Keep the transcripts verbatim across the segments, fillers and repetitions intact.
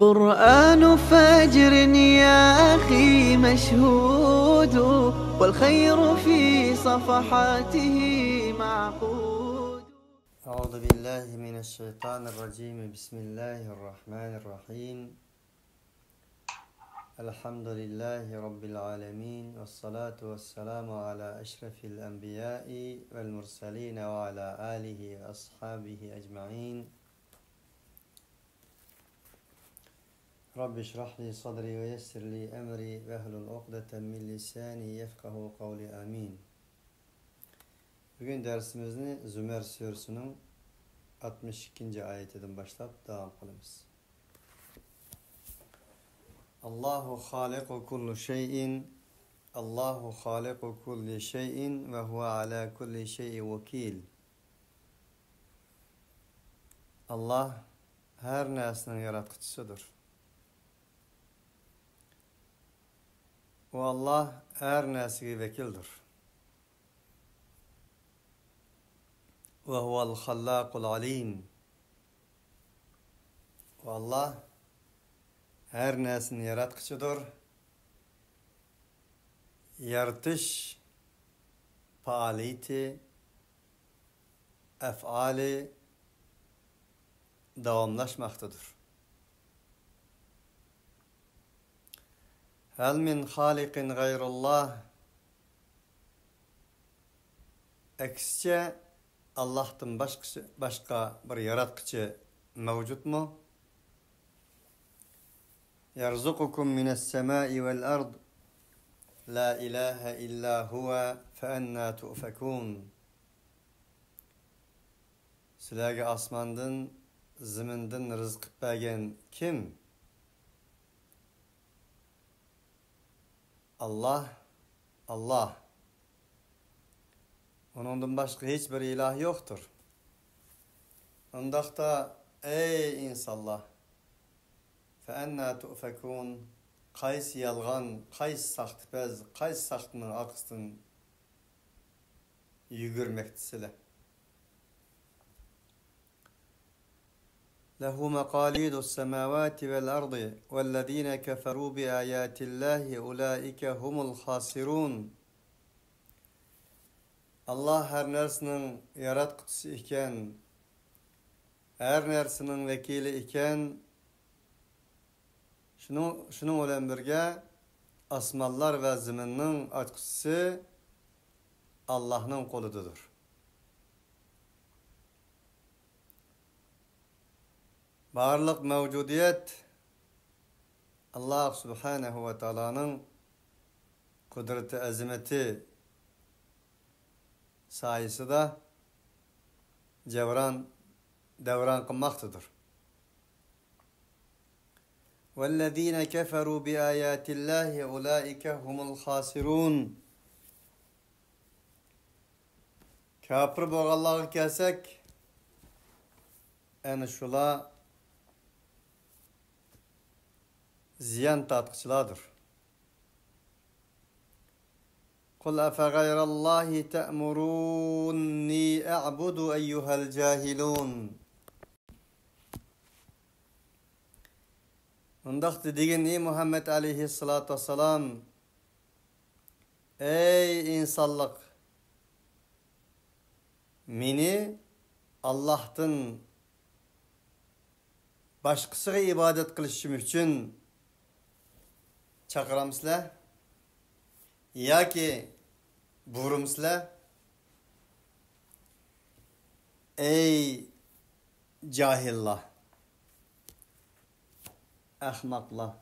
قرآن فجر يا أخي مشهود، والخير في صفحاته معقود. أعوذ بالله من الشيطان الرجيم. بسم الله الرحمن الرحيم. الحمد لله رب العالمين، والصلاة والسلام على أشرف الأنبياء والمرسلين وعلى آله وأصحابه أجمعين. رب اشرح لي صدري ويسر لي أمري واحلل عقدة من لساني يفقهوا قولي. آمين. بۈگۈن دەرسىمىزنى زۇمەر سۈرىسىنىڭ ئاتمىش ئىككىنچى ئايىتىدىن باشلاپ داۋام قىلىمىز. الله خالق كل شيء، الله خالق كل شيء وهو على كل شيء وكيل. ئاللاھ ھەر نەرسىنىڭ ياراتقۇچىسىدۇر. ئۇ ئاللاھ ھەر نەرسىگە ۋەكىلدۇر. وهو الخلاق العليم. ئۇ ئاللاھ ھەر نەرسىنى ياراتقۇچىدۇر. يارىتىش پائالىيىتى، ئەپئالى داۋاملاشماقتىدۇر. هل من خالق غير الله؟ ئەكسىچە، ئاللاھتىن باشقىسى، باشقا بىر ياراتقۇچى مەۋجۇتمۇ؟ يرزقكم من السماء والأرض لا إله إلا هو فأنى تؤفكون. سىلەرگە ئاسماندىن، زېمىندىن رىزىق بەرگەن كىم؟ ئاللاھ، ئاللاھ. ئۇنىڭدىن باشقا ھېچ بىر ئىلاھ يوقتۇر. ئۇنداقتا، ئەي ئىنسانلار، فەئەننا تۇئفەكۇن؟ قايسى يالغان، قايسى ساختىپەز، قايسى ساختىنىڭ ئارقىسىدىن يۈگۈرمەكتىسىلەر؟ لَهُ مَقَالِيدُ السَّمَاوَاتِ وَالْأَرْضِ وَالَّذِينَ كَفَرُوا بِآيَاتِ اللَّهِ أُولَٰئِكَ هُمُ الْخَاسِرُونَ. ئاللاھ ھەر نەرسىنىڭ ياراتقۇچىسى ئىكەن، ھەر نەرسىنىڭ ۋەكىلى ئىكەن، شۇنىڭ، شۇنىڭ بىلەن بىرگە، ئاسمانلار ۋە زېمىننىڭ ئاچقۇچىسى ئاللاھنىڭ قولىدىدۇر. بارلىق مەۋجۇدىيەت ئاللاھ سۇبھانەھۇ ۋە تائالانىڭ قۇدرىتى، ئەزىمىتى سايىسىدا جەۋران، دەۋران قىلماقتىدۇر. وَالَّذِينَ كَفَرُوا بِآيَاتِ اللَّهِ أُولَٰئِكَ هُمُ الْخَاسِرُونَ. كاپىر بولغانلارغا كەلسەك، ئەنە شۇلار زىيان تارتقۇچىلاردۇر. قُلْ أَفَغَيْرَ اللَّهِ تَأْمُرُونِّي أَعْبُدُ أَيُّهَا الْجَاهِلُونَ. ئۇنداقتا دېگىن، ئى مۇھەممەد ئەلەيھىسسالاتۇ ۋەسسالام، ئەي ئىنسانلىق، مېنى ئاللاھتىن باشقىسىغا ئىبادەت قىلىشىم ئۈچۈن چاقىرامسىلەر ياكى بۇيرۇمسىلەر؟ ئەي جاھىللار، ئەخمەقلار!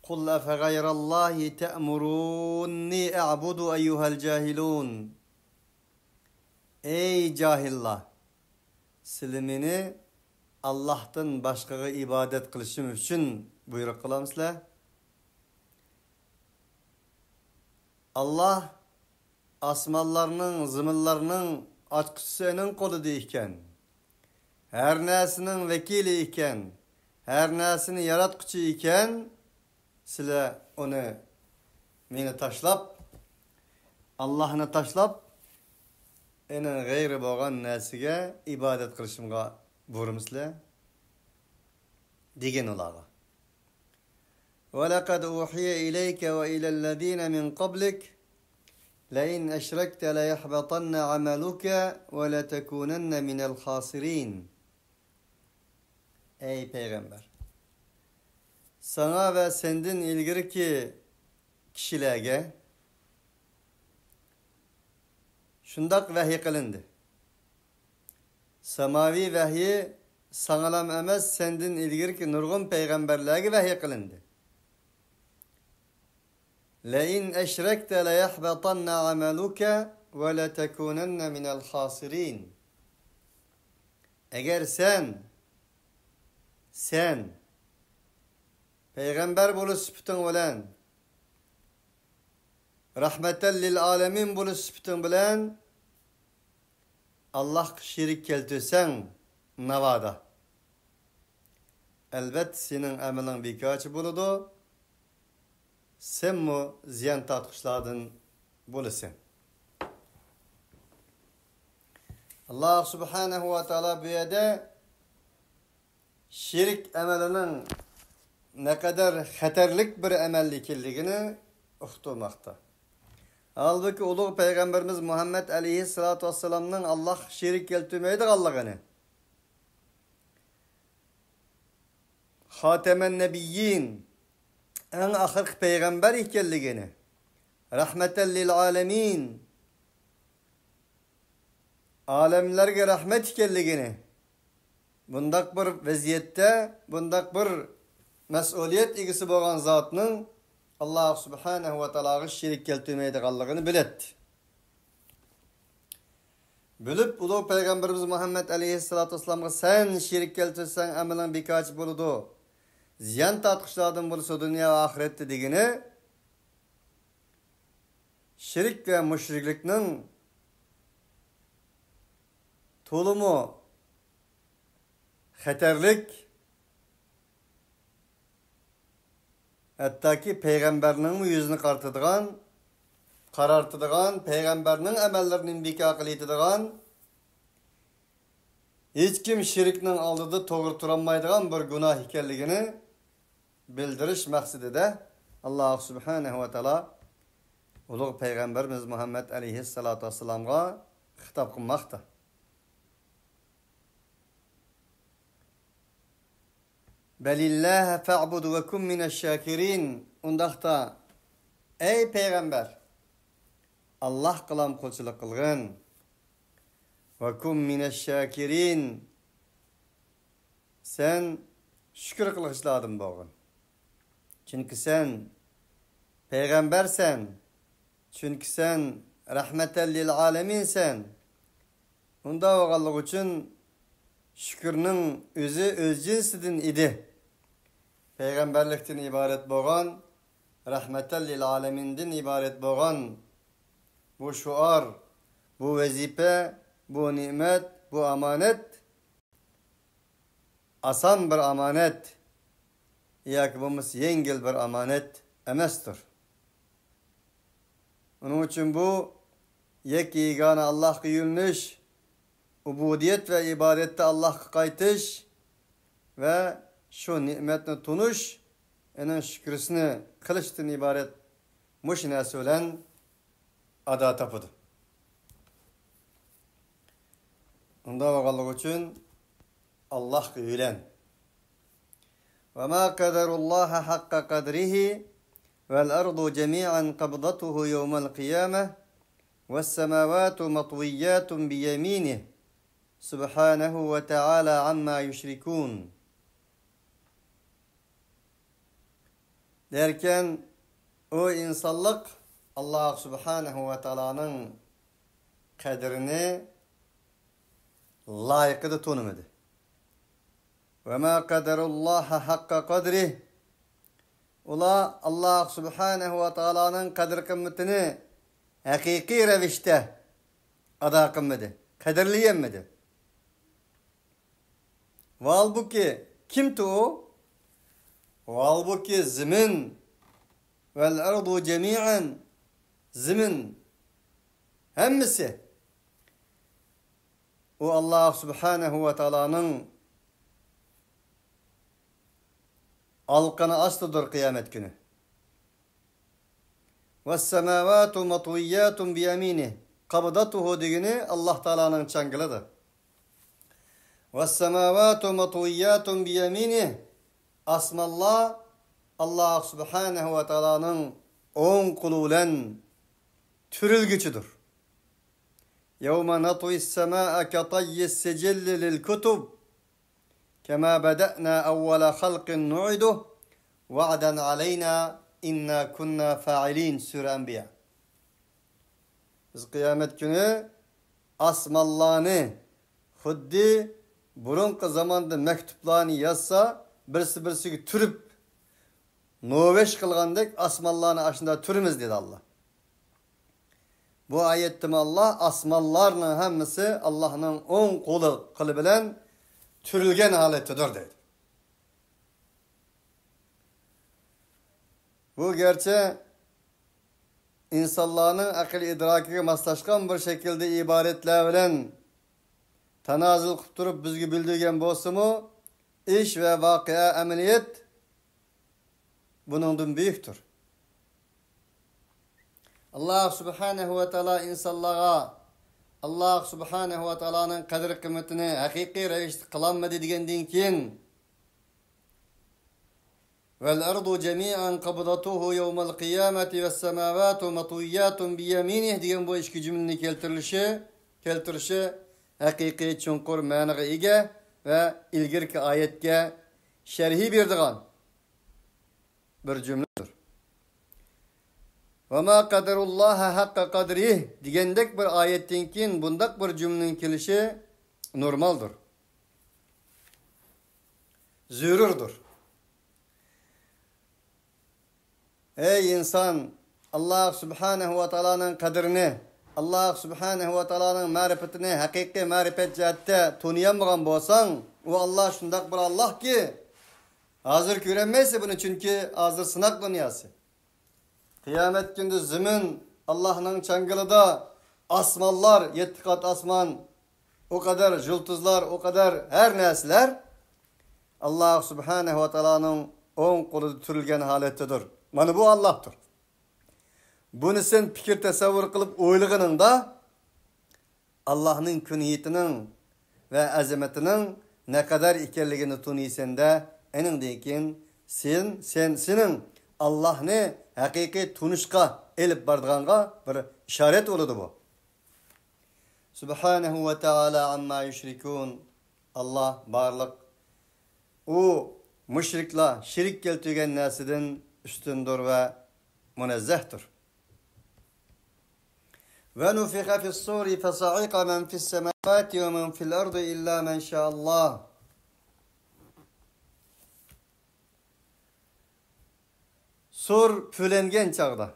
قُلْ أَفَغَيْرَ اللَّهِ تَأْمُرُونِّي أَعْبُدُ أَيُّهَا الْجَاهِلُونَ. ئەي جاھىللار! سىلى مېنى ئاللاھتىن باشقىغا ئىبادەت قىلىشىم ئۈچۈن بۇيرۇق قىلامسىلەر؟ ئاللاھ ئاسمانلارنىڭ، زېمىنلارنىڭ ئاچقۇچىسى ئېنىڭ قولىدا ئىكەن. ھەر نەرسىنىڭ ۋەكىلى ئىكەن. ھەر نەرسىنى ياراتقۇچى ئىكەن. سىلەر ئۇنى، مېنى تاشلاپ، ئاللاھنى تاشلاپ، ئېنىڭ غەيرى بولغان نەرسىگە ئىبادەت قىلىشىمغا بۇيرۇمسىلەر؟ دېگىن ئۇلارغا. ولقد أوحي إليك وإلى الذين من قبلك لئن أشركت ليحبطن عملك ولتكونن من الخاسرين. ئەي پەيغەمبەر، ساڭا ۋە سەندىن ئىلگىرىكى كىشىلەرگە شۇنداق ۋەھىي قىلىندى. ساماۋىي ۋەھىي ساڭىلام ئەمەس، سەندىن ئىلگىرىكى نۇرغۇن پەيغەمبەرلەرگە ۋەھىي قىلىندى. لئن أشركت ليحبطن عملك ولتكونن من الخاسرين. ئەگەر سەن، سەن پەيغەمبەر بولۇش سۈپىتىڭ بىلەن، رەھمەتەن لىل ئالەمىن بولۇش سۈپىتىڭ بىلەن ئاللاھقا شېرىك كەلتۈرسەڭ، ناۋادا، ئەلۋەتتە سېنىڭ ئەمىلىڭ بىكارچى بولىدۇ، سەنمۇ زىيان تارتقۇچىلاردىن بولىسەن. ئاللاھ سۇبھانەھۇ ۋە تائالا بۇ يەردە شېرىك ئەمەلىنىڭ نەقەدەر خەتەرلىك بىر ئەمەل ئىكەنلىكىنى ئۇقتۇرماقتا. ھالبۇكى، ئۇلۇغ پەيغەمبىرىمىز مۇھەممەد ئەلەيھىسسالاتۇ ۋەسسالامنىڭ ئاللاھقا شېرىك كەلتۈرمەيدىغانلىقىنى، خاتەمەن نەبىييىن، ئەڭ ئاخىرقى پەيغەمبەر ئىكەنلىكىنى، رەھمەتەن لىل ئالەمىن، ئالەملەرگە رەھمەت ئىكەنلىكىنى، بۇنداق بىر ۋەزىيەتتە، بۇنداق بىر مەسئۇلىيەت ئىگىسى بولغان زاتنىڭ ئاللاھ سۇبھانەھۇ ۋە تائالاغا شېرىك كەلتۈرمەيدىغانلىقىنى بىلەتتى. بىلىپ، ئۇلۇغ پەيغەمبىرىمىز مۇھەممەد ئەلەيھىسسالاتۇ ۋەسسالامغا، سەن شېرىك كەلتۈرسەڭ، ئەمىلىڭ بىكارچى بولىدۇ، زىيان تارتقۇچىلاردىن بولىسەن دۇنيا ۋە ئاخىرەتتە، دېگىنى شىرك ۋە مۇشرىكلىكنىڭ تولىمۇ خەتەرلىك، ھەتتاكى پەيغەمبەرنىڭمۇ يۈزىنى قارىتىدىغان، قارارتىدىغان، پەيغەمبەرنىڭ ئەمەللىرىنى بىكار قىلىۋېتىدىغان، ھېچكىم شىركنىڭ ئالدىدا توغرا تۇرالمايدىغان بىر گۇناھ ئىكەنلىكىنى بىلدۈرۈش مەقسىتىدە، ئاللاھ سۇبھانەھۇ ۋە تائالا ئۇلۇغ پەيغەمبىرىمىز مۇھەممەد ئەلەيھىسسالاتۇ ۋەسسالامغا خىتاب قىلماقتا. بَلِ اللَّهَ فَاعْبُدْ وَكُنْ مِنَ الشَّاكِرِينَ. ئۇنداقتا، ئەي پەيغەمبەر، ئاللاھقىلا قۇلچىلىق قىلغىن. وَكُنْ مِنَ الشَّاكِرِينَ. سەن شۈكۈر قىلغۇچىلاردىن بولغىن. چۈنكى سەن پەيغەمبەرسەن. چۈنكى سەن رەھمەتەن لىل ئالەمىنسەن. ئۇنداق بولغانلىقى ئۈچۈن شۈكۈرنىڭ ئۆزى ئۆز جىنسىدىن ئىدى. پەيغەمبەرلىكتىن ئىبارەت بولغان، رەھمەتەن لىل ئالەمىندىن ئىبارەت بولغان بۇ شوئار، بۇ ۋەزىپە، بۇ نېمەت، بۇ ئامانەت ئاسان بىر ئامانەت ياكى بولمىسا يەڭگىل بىر ئامانەت ئەمەستۇر. ئۇنىڭ ئۈچۈن بۇ يەككە يېگانە ئاللاھقا يۈزلىنىش، ئۇبۇدىيەت ۋە ئىبادەتتە ئاللاھقا قايتىش ۋە شۇ نېمەتنى تونۇش، ئېنىڭ شۈكرىسىنى قىلىشتىن ئىبارەت مۇشۇ نەرسە بىلەن ئادا تاپىدۇ. ئۇنداق بولغانلىقى ئۈچۈن ئاللاھقا يۈزلەن. وَمَا قَدَرُوا اللَّهَ حَقَّ قَدْرِهِ وَالْأَرْضُ جَمِيعًا قَبْضَتُهُ يَوْمَ الْقِيَامَةِ وَالسَّمَاوَاتُ مَطْوِيَّاتٌ بِيَمِينِهِ سُبْحَانَهُ وَتَعَالَى عَمَّا يُشْرِكُونَ. دەركەن، ئۇ ئىنسانلىق ئاللاھ سۇبھانەھۇ ۋە تائالانىڭ قەدرىنى لايىقىدا تونۇمىدى. وَمَا قَدَرُوا اللَّهَ حَقَّ قَدْرِهِ. ئۇلار ئاللاھ سۇبھانەھۇ ۋە تائالانىڭ قەدىر-قىممىتىنى ھەقىقىي رەۋىشتە ئادا قىلمىدى، قەدىرلىيەلمىدى. ۋالبۇكى، كىمتى ئۇ؟ ۋالبۇكى، زېمىن، ۋەل ئەرضۇ جەمىئەن، زېمىن ھەممىسى ئۇ ئاللاھ سۇبھانەھۇ ۋە تائالانىڭ ئالقىنى ئاستىدۇر قىيامەت كۈنى. «والسماوات مطويات بيمينه». قابضته دېگىنى ئاللاھ تائالانىڭ چاڭگىلىدۇر. «والسماوات مطويات بيمينه». ئاسمانلار ئاللاھ سۇبھانەھۇ ۋە تائالانىڭ ئوڭ قولى بىلەن تۈرۈلگۈچىدۇر. «يوم نطوي السماء كطي السجل للكتب كما بدأنا أول خلق نعيده وعدا علينا إنا كنا فاعلين». سۈرە ئەنبىيا. بىز قىيامەت كۈنى ئاسمانلارنى خۇددى بۇرۇنقى زاماندا مەكتۇپلارنى يازسا، بىرسى بىرسىگە تۈرۈپ، نوۋەش قىلغاندەك ئاسمانلارنى ئاشۇنداق تۈرىمىز، دېدى ئاللاھ. بۇ ئايەتتىمۇ ئاللاھ ئاسمانلارنىڭ ھەممىسى ئاللاھنىڭ ئوڭ قولى، قولى بىلەن تۈرۈلگەن ھالەتتىدۇر، دەيدۇ. بۇ گەرچە ئىنسانلارنىڭ ئەقىل ئىدراكىغا ماسلاشقان بىر شەكىلدە ئىبارەتلەر بىلەن تانازۇل قىلىپ تۇرۇپ بىزگە بىلدۈرگەن بولسىمۇ، ئىش ۋە ۋەقە، ئەمەلىيەت بۇنىڭدىن بۈيۈكتۇر. ئاللاھ سۇبھانەھۇ ۋە تائالا ئىنسانلارغا ئاللاھ سۇبھانەھۇ ۋە تائالانىڭ قەدىر-قىممىتىنى ھەقىقىي رەۋىشتە قىلالمىدى دېگەندىن كېيىن، «والأرض جميعا قبضته يوم القيامة والسماوات مطويات بيمينه» دېگەن بۇ ئىككى جۈملىنى كەلتۈرۈلۈشى، كەلتۈرۈشى ھەقىقىي چوڭقۇر مەنىگە ئىگە ۋە ئىلگىرىكى ئايەتكە شەرھى بېرىدىغان بىر جۈملىدۇر. «وما قدروا الله حق قدره» دېگەندەك بىر ئايەتتىن كېيىن بۇنداق بىر جۈملىنىڭ كېلىشى نورمالدۇر، زۆرۈردۇر. ئەي ئىنسان، ئاللاھ سۇبھانەھۇ ۋە تائالانىڭ قەدرىنى، ئاللاھ سۇبھانەھۇ ۋە تائالانىڭ مەرىپىتىنى ھەقىقىي مەرىپەت جەھەتتە تونۇيالمىغان بولساڭ، ئۇ ئاللاھ شۇنداق بىر ئاللاھكى، ھازىر كۆرەلمەيسەن بۇنى، چۈنكى ھازىر سىناق دۇنياسى. قىيامەت كۈنىدە زېمىن ئاللاھنىڭ چاڭگىلىدا، ئاسمانلار، يەتتە قات ئاسمان، ئۇ قەدەر يۇلتۇزلار، ئۇ قەدەر ھەر نەرسىلەر ئاللاھ سۇبھانەھۇ ۋە تائالانىڭ ئوڭ قولىدا تۈرۈلگەن ھالەتتىدۇر. مانا بۇ ئاللاھتۇر. بۇنى سەن پىكىر تەسەۋۋۇر قىلىپ ئويلىغىنىڭدا، ئاللاھنىڭ كۈنىيىتىنىڭ ۋە ئەزىمىتىنىڭ نەقەدەر ئىكەنلىكىنى تونۇيسەن-دە، ئېنىڭدىن كېيىن سەن، سەن، سېنىڭ ئاللاھنى ھەقىقىي تونۇشقا ئېلىپ بارىدىغانغا بىر ئىشارەت بولىدۇ بۇ. سۇبھانەھۇ ۋە تائالا ئەمما يۇشرىكۇن. ئاللاھ بارلىق ئۇ مۇشرىكلار شېرىك كەلتۈرگەن نەرسىدىن ئۈستۈندۇر ۋە مۇنەززەھتۇر. ونفخ في الصور فصعق من في السماوات ومن في الأرض إلا من شاء الله. سۇر پۈۋلەنگەن چاغدا،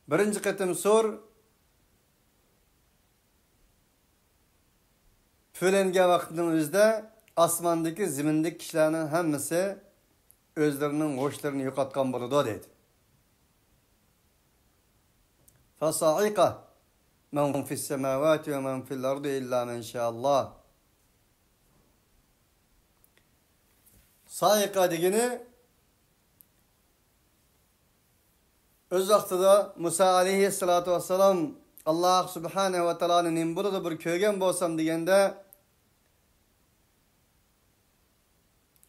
بىرىنچى قېتىم سۇر پۈۋلەنگەن ۋاقىتنىڭ ئۆزىدە ئاسماندىكى، زېمىندىكى كىشىلەرنىڭ ھەممىسى ئۆزلىرىنىڭ ھوشلىرىنى يوقاتقان بولىدۇ، دەيدۇ. فصعق من في السماوات ومن في الأرض إلا من شاء الله. سائىقە دېگىنى، ئۆز ۋاقتىدا مۇسا ئەلەيھىسسالاتۇ ۋەسسالام، ئاللاھ سۇبھانەھۇ ۋە تائالانى نېمە بولىدۇ بىر كۆرگەن بولسام دېگەندە،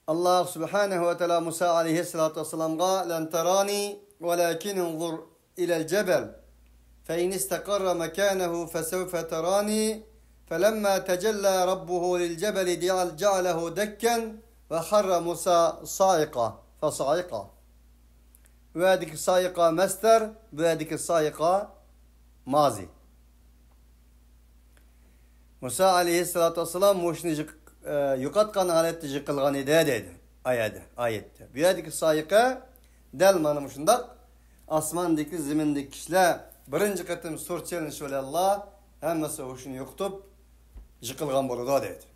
ئاللاھ سۇبھانەھۇ ۋە تائالا مۇسا ئەلەيھىسسالاتۇ ۋەسسالامغا، لن تراني ولكن انظر إلى الجبل فإن استقر مكانه فسوف تراني فلما تجلى ربه للجبل جعل-، جعله دكا وخر موسى صعقا فصعق. بۇ يەردىكى سائىقە مەستەر، بۇ يەردىكى سائىقە مازى. مۇسا ئەلەيھىسسالاتۇ ۋەسسالام ھوشىنى يىق-، ئە، يوقاتقان ھالەتتە يىقىلغان ئىدى، دەيدۇ ئايەتتە، ئايەتتە. بۇ يەردىكى سائىقە دەل مانا مۇشۇنداق ئاسماندىكى، زېمىندىكى كىشىلەر بىرىنچى قېتىم سۇر چېلىنىشى بىلەنلا ھەممىسى ھوشىنى يوقىتىپ يىقىلغان بولىدۇ، دەيدۇ.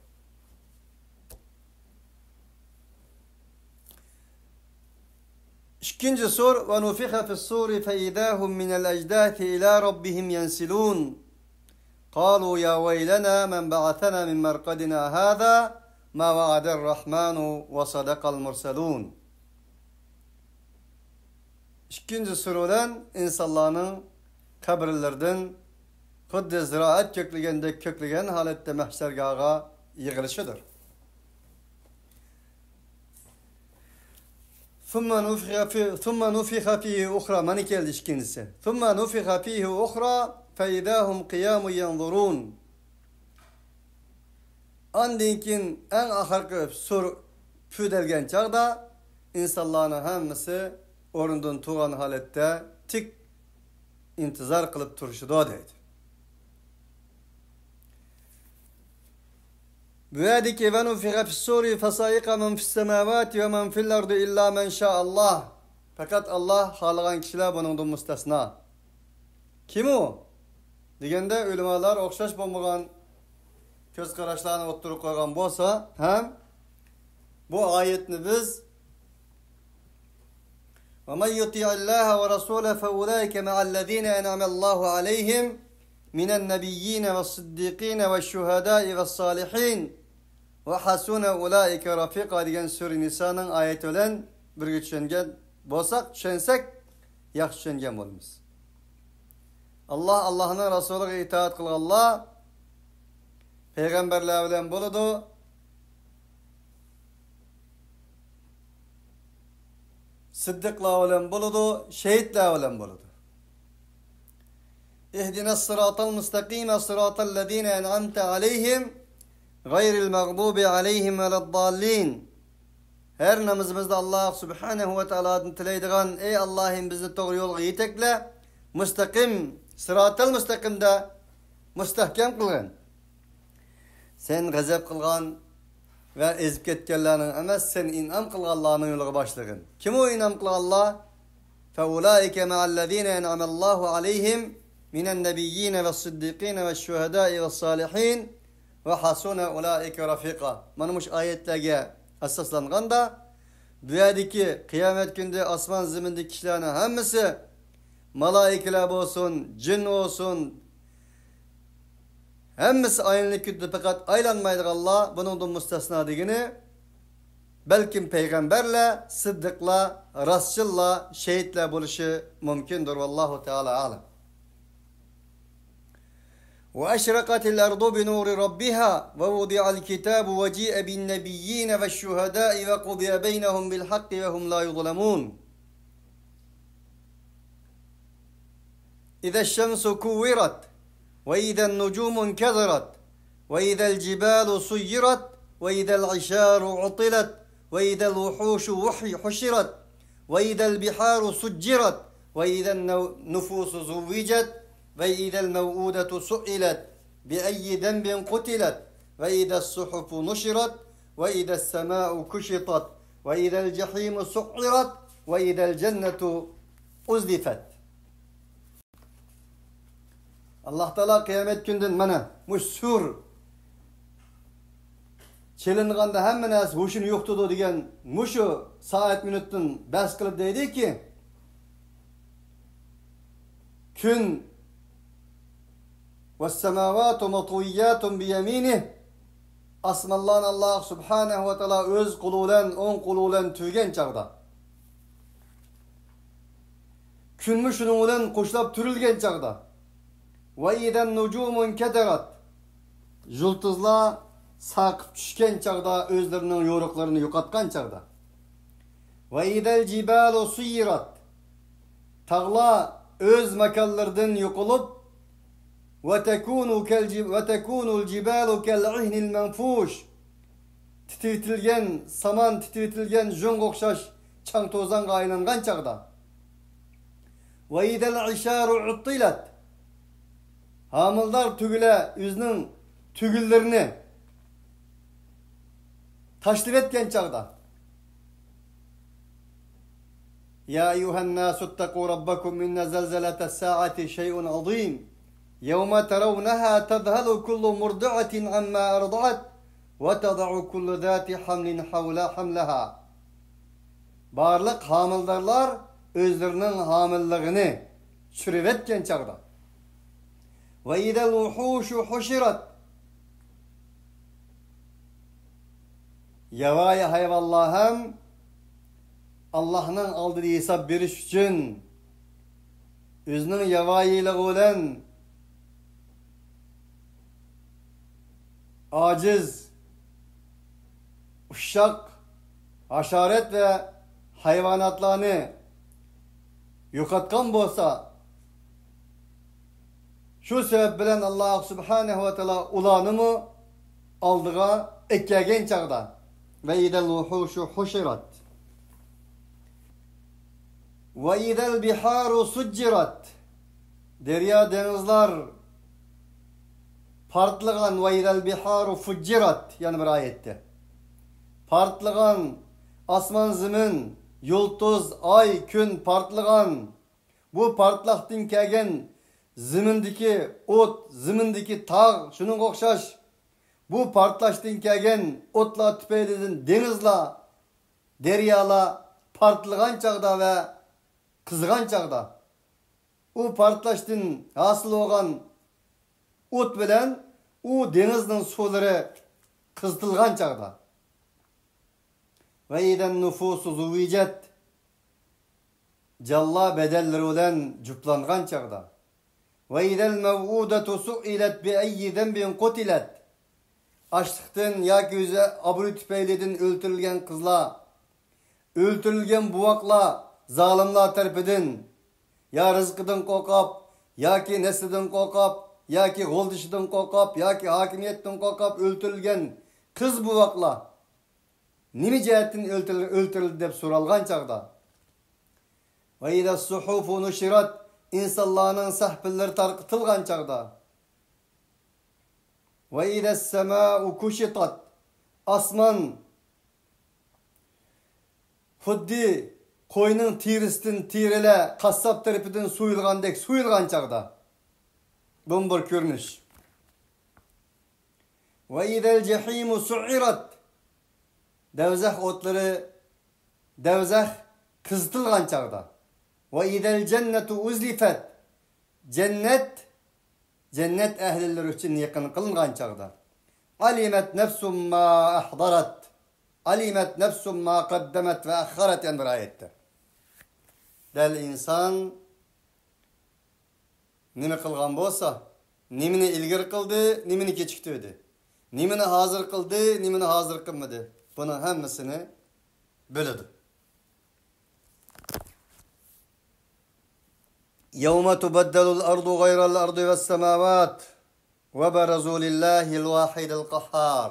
ئىككىنچى سۇر، ونفخ في الصور فإذا هم من الأجداث إلى ربهم ينسلون. قالوا يا ويلنا من بعثنا من مرقدنا هذا ما وعد الرحمن وصدق المرسلون. ئىككىنچى سۈرە بىلەن ئىنسانلارنىڭ قەبرىلىرىدىن خۇددى زىرائەت كۆكلىگەندەك كۆكلىگەن ھالەتتە مەھشەرگاھقا يىغىلىشىدۇر. ثم نفخ في، ثم نفخ فيه أخرى، مانا كەلدى ئىككىنچىسى. ثم نفخ فيه أخرى فإذا هم قيام ينظرون. ئاندىن كېيىن ئەڭ ئاخىرقى سۇر پۈۋدەلگەن چاغدا ئىنسانلارنىڭ ھەممىسى ئورنىدىن تۇرغان ھالەتتە تىك ئىنتىزار قىلىپ تۇرۇشىدۇ دەيدۇ. بۇ يەردىكى ونفخ في الصور فصعق من في السماوات ومن في الأرض إلا من شاء الله. پەقەت ئاللا خالىغان كىشىلەر بۇنىڭدىن مۇستەسنا. كىم ئۇ؟ دېگەندە ئۆلىمالار ئوخشاش بولمىغان كۆز قاراشلارنى ئوتتۇرىغا قويغان بولسا ھەم بۇ ئايەتنى بىز ومن يطع الله ورسوله فأولئك مع الذين أنعم الله عليهم من النبيين والصديقين والشهداء والصالحين وحسن أولئك رفيقا دېگەن سۈرە نىسانىڭ ئايىتى بىلەن بىرگە چۈشەنگەن بولساق، چۈشەنسەك، ياخشى چۈشەنگەن بولىمىز. ئاللا، ئاللانىڭ رەسۇلىغا ئىتائەت قىلغانلار پەيغەمبەرلەر بىلەن بولىدۇ، سىددىقلار بىلەن بولىدۇ، شېھىتلەر بىلەن بولىدۇ. اهدنا الصراط المستقيم صراط الذين أنعمت عليهم غير المغضوب عليهم ولا الضالين. ھەر نامىزىمىزدا ئاللا سۇبھانەھۇ ۋە تائالادىن تىلەيدىغان، ئەي ئاللاھىم، بىزنى توغرا يولغا يېتەكلە، مۇستەقىم، سىراتەل مۇستەقىمدە مۇستەھكەم قىلغىن. سەن غەزەپ قىلغان ۋە ئېزىپ كەتكەنلەرنىڭ ئەمەس، سەن ئىنئام قىلغانلارنىڭ يولىغا باشلىغىن. كىم ئۇ ئىنئام قىلغانلار؟ فأولئك مع الذين أنعم الله عليهم من النبيين والصديقين والشهداء والصالحين وحسن أولئك رفيقا. مانا مۇشۇ ئايەتلەرگە ئاساسلانغاندا، بۇ يەردىكى قىيامەت كۈنىدە ئاسمان زېمىندىكى كىشىلەرنىڭ ھەممىسى، مالائىكىلەر بولسۇن، جىن بولسۇن، ھەممىسى ئايلىنىپ كېتىدۇ، پەقەت ئايلانمايدىغانلار بۇنىڭدىن مۇستەسنا دېگىنى، بەلكىم پەيغەمبەرلەر، سىددىقلار، راستچىللار، شېھىتلەر بولۇشى مۇمكىندۇر. والله تعالى أعلم. وأشرقت الأرض بنور ربها ووضع الكتاب وجيء بالنبيين والشهداء وقضي بينهم بالحق وهم لا يظلمون. إذا الشمس كورت، وإذا النجوم انكدرت، وإذا الجبال سيرت، وإذا العشار عطلت، وإذا الوحوش وحي-، حشرت، وإذا البحار سجرت، وإذا النو-، النفوس زوجت، وإذا الموءودة سئلت، بأي ذنب قتلت، وإذا الصحف نشرت، وإذا السماء كشطت، وإذا الجحيم سعرت، وإذا الجنة أزلفت. ئاللا تائالا قىيامەت كۈنىدىن مانا مۇشۇ سۇر چېلىنغاندا ھەممە نەرسە ھوشىنى يوقىتىدۇ دېگەن مۇشۇ سائەت مىنۇتتىن بەھس قىلىپ دەيدىكى، كۈن والسماوات مطويات بيمينه، ئاسمانلارنى ئاللا سۇبھانەھۇ ۋە تائالا ئۆز قولى بىلەن، ئوڭ قولى بىلەن تۈۋگەن چاغدا، كۈنمۇ شۇنىڭ بىلەن قوشلاپ تۈرۈلگەن چاغدا، وإذا النجوم انكدرت، يۇلتۇزلار ساقىپ چۈشكەن چاغدا، ئۆزلىرىنىڭ يورۇقلىرىنى يوقاتقان چاغدا، وإذا الجبال سيرت، تاغلار ئۆز ماكانلىرىدىن يوقىلىپ، وتكون كالج-، وتكون الجبال كالعهن المنفوش، تىترىتىلگەن، سامان تىترىتىلگەن يۇڭغا ئوخشاش چاڭ-توزانغا ئايلانغان چاغدا، وإذا العشار عطلت، ھامىلىدار تۈگىلەر ئۆزىنىڭ تۈگۈنلىرىنى تاشلىۋەتكەن چاغدا، يا أيها الناس اتقوا ربكم إن زلزلة الساعة شيء عظيم يوم ترونها تذهل كل مرضعة عما أرضعت وتضع كل ذات حمل حول حملها. بارلىق ھامىلىدارلار ئۆزلىرىنىڭ ھامىلىلىقىنى چۈشۈرۈۋەتكەن چاغدا، وإذا الوحوش حشرت، ياۋايى ھايۋانلار ھەم ئاللاھنىڭ ئالدىدا ھېساب بېرىش ئۈچۈن ئۆزىنىڭ ياۋايىلىقى بىلەن ئاجىز، ئۇششاق، ھاشارات ۋە ھايۋاناتلارنى يوقاتقان بولسا، شۇ سەۋەب بىلەن ئاللاھ سۇبھانەھۇ ۋە تائالا ئۇلارنىمۇ ئالدىغا ئەكەلگەن چاغدا، وَإِذَا الْوُحُوشُ حُشِرَتْ، وَإِذَا الْبِحَارُ سُجِّرَتْ، دەريا دېڭىزلار پارتلىغان، وَإِذَا الْبِحَارُ فُجِّرَتْ، يەنە بىر ئايەتتە. پارتلىغان، ئاسمان زېمىن، يۇلتۇز، ئاي، كۈن پارتلىغان. بۇ پارتلاقتىن كەلگەن زېمىندىكى ئوت، زېمىندىكى تاغ، شۇنىڭغا ئوخشاش. بۇ پارتلاشتىن كەلگەن ئوتلار تۈپەيلىدىن دېڭىزلار، دەريالار پارتلىغان چاغدا ۋە قىزغان چاغدا، ئۇ پارتلاشتىن ھاسىل بولغان ئوت بىلەن ئۇ دېڭىزنىڭ سۇلىرى قىزىتىلغان چاغدا، وَإِذَا النُّفُوسُ زُوِّجَتْ، جانلار بەدەنلىرى بىلەن جۈپلانغان چاغدا، وَإِذَا الْمَوْءُودَةُ سُئِلَتْ بِأَيِّ ذَنبٍ قُتِلَتْ، ئاچلىقتىن ياكى ئۆزى ئابرۇي تۈپەيلىدىن ئۆلتۈرۈلگەن قىزلار، ئۆلتۈرۈلگەن بوۋاقلار زالىملار تەرىپىدىن يا رىزقىدىن قورقۇپ، ياكى نەسلىدىن قورقۇپ، ياكى غولدىشىدىن قورقۇپ، ياكى ھاكىمىيەتتىن قورقۇپ ئۆلتۈرۈلگەن قىز بوۋاقلار نېمە جەھەتتىن ئۆلتۈرۈل-، ئۆلتۈرۈلدى دەپ سورالغان چاغدا، وَإِذَا الصُّحُفُ نُشِرَتْ، ئىنسانلارنىڭ سەھىپىلىرى تارقىتىلغان چاغدا، وَإِذَا السَّمَاءُ كُشِطَتْ، ئاسمان خۇددى قوينىڭ تېرىسىدىن تېرىلەر قاسساپ تەرىپىدىن سويۇلغاندەك سويۇلغان چاغدا. بۇمۇ بىر كۆرۈنۈش. وَإِذَا الْجَحِيمُ سُعِّرَتْ، دەۋزەخ ئوتلىرى، دەۋزەخ قىزىتىلغان چاغدا. وَإِذَا الْجَنَّةُ أُزْلِفَتْ، جەننەت، جەننەت ئەھلىلىرى ئۈچۈن يېقىن قىلىنغان چاغدا. عَلِمَتْ نَفْسٌ مَا أَحْضَرَتْ، عَلِمَتْ نَفْسٌ مَا قَدَّمَتْ وَأَخَّرَتْ، يەنە بىر ئايەتتە. دەل ئىنسان نېمە قىلغان بولسا، نېمىنى ئىلگىرى قىلدى، نېمىنى كېچىكتۈردى، نېمىنى ھازىر قىلدى، نېمىنى ھازىر قىلمىدى، بۇنىڭ ھەممىسىنى بىلىدۇ. يَوْمَ تُبَدَّلُ الْأَرْضُ غَيْرَ الْأَرْضِ وَالسَّمَاوَاتُ وَبَرَزُوا لِلَّهِ الْوَاحِدِ الْقَهَّارِ.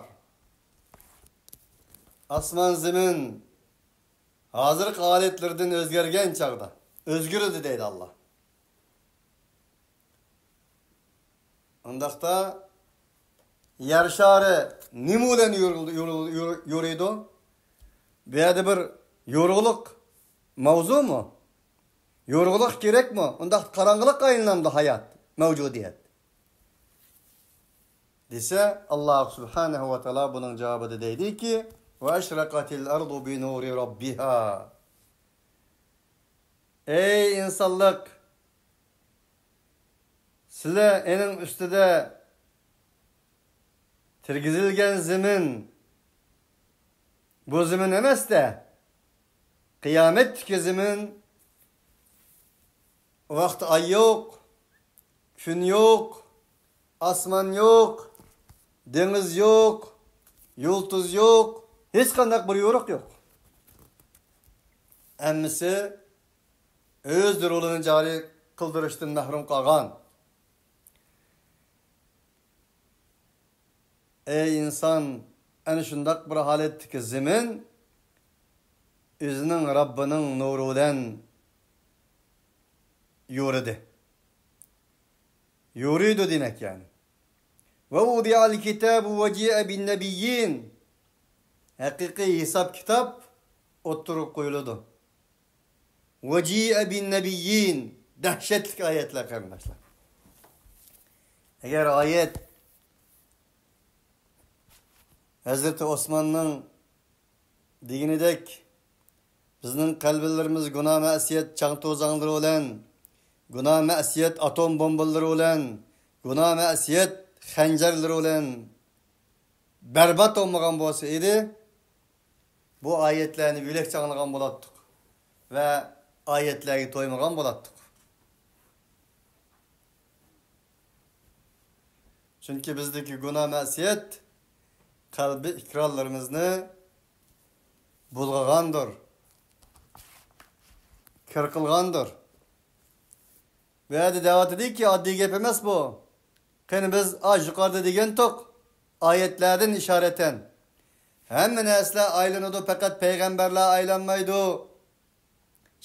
ئاسمان زېمىن ھازىرقى ھالەتلىرىدىن ئۆزگەرگەن چاغدا، ئۆزگىرىدۇ دەيدۇ ئاللا. ئۇنداقتا يەر شارى نېمە بىلەن يورۇل-، يورۇل-، يور-، يورۇيدۇ؟ بۇ يەردە بىر يورۇقلۇق ماۋزۇمۇ؟ يورۇقلۇق كېرەكمۇ؟ ئۇنداقتا قاراڭغۇلۇققا ئايلىنامدۇ ھايات، مەۋجۇدىيەت؟ دېسە، ئاللا سۇبھانەھۇ ۋە تائالا بۇنىڭ جاۋابىدا دەيدىكى، وَأَشْرَقَتِ الْأَرْضُ بِنُورِ رَبِّهَا. ئەي ئىنسانلىق! سىلەر ئېنىڭ ئۈستىدە تىرگۈزۈلگەن زېمىن، بۇ زېمىن ئەمەستە، قىيامەتتىكى زېمىن، ئۇ ۋاقىتتا ئاي يوق، كۈن يوق، ئاسمان يوق، دېڭىز يوق، يۇلتۇز يوق، ھېچقانداق بىر يورۇق يوق. ھەممىسى ئۆز رولىنى جارى قىلدۇرۇشتىن مەھرۇم قالغان. ئەي ئىنسان، ئەنە شۇنداق بىر ھالەتتىكى زېمىن ئۆزىنىڭ رەببىنىڭ نۇرى بىلەن يورۇدى. يورۇيدۇ دېمەك، يەنى. وَوُضِعَ الْكِتَابُ وَجِيءَ بِالنَّبِيِّينَ. ھەقىقىي ھېساب كىتاب ئوتتۇرىغا قويۇلىدۇ. وَجِيءَ بِالنَّبِيِّينَ. دەھشەتلىك ئايەتلەر، قېرىنداشلار. ئەگەر ئايەت ھەزرىتى ئوسماننىڭ دېگىنىدەك، بىزنىڭ قەلبلىرىمىز گۇناھ مەسىيەت چاڭ توزاڭلىرى بىلەن، گۇناھ مەسىيەت ئاتوم بومبىلىرى بىلەن، گۇناھ مەسىيەت خەنجەرلىرى بىلەن بەربات بولمىغان بولسا ئىدى، بۇ ئايەتلەرنى بۆلەكچە ئاڭلىغان بولاتتۇق ۋە ئايەتلەرگە تويمىغان بولاتتۇق. چۈنكى بىزدىكى گۇناھ مەسىيەت قەلبىي ئىقرارلىرىمىزنى بۇلغىغاندۇر، كىر قىلغاندۇر. بۇ يەردە دەۋاتىدۇكى، ئاددىي گەپ ئەمەس بۇ. قېنى بىز ئاش يۇقىرىدا دېگەنتۇق، ئايەتلەردىن ئىشارەتەن. ھەممە نەرسىلەر ئايلىنىدۇ، پەقەت پەيغەمبەرلەر ئايلانمايدۇ.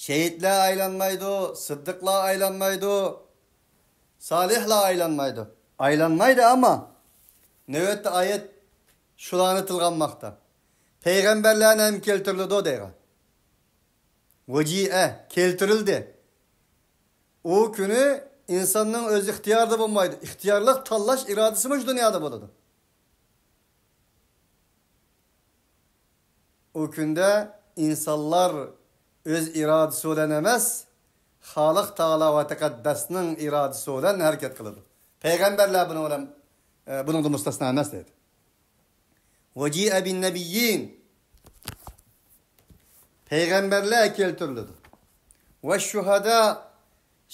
شېھىتلەر ئايلانمايدۇ، سىددىقلار ئايلانمايدۇ، سالىھلار ئايلانمايدۇ. ئايلانمايدۇ، ئەمما نۆۋەتتە ئايەت شۇلارنى تىلغا ئالماقتا. پەيغەمبەرلەرنى ھەم كەلتۈرۈلىدۇ دەيدۇ. ۋۇجىئە، كەلتۈرۈلدى. ئۇ كۈنى ئىنساننىڭ ئۆز ئىختىيارىدا بولمايدۇ. ئىختىيارلىق تاللاش ئىرادىسى مۇشۇ دۇنيادا بولىدۇ. ئۇ كۈندە ئىنسانلار ئۆز ئىرادىسى بىلەن ئەمەس، خالىق تائالا ۋە تەقەددەسنىڭ ئىرادىسى بىلەن ھەرىكەت قىلىدۇ. پەيغەمبەرلەر بۇنىڭ بىلەن، ئە، بۇنىڭدا مۇستەسنا ئەمەس دەيدۇ. ۋۇجىئە بىن نەبىييىن. پەيغەمبەرلەر كەلتۈرۈلىدۇ. ۋە شۇھەدا،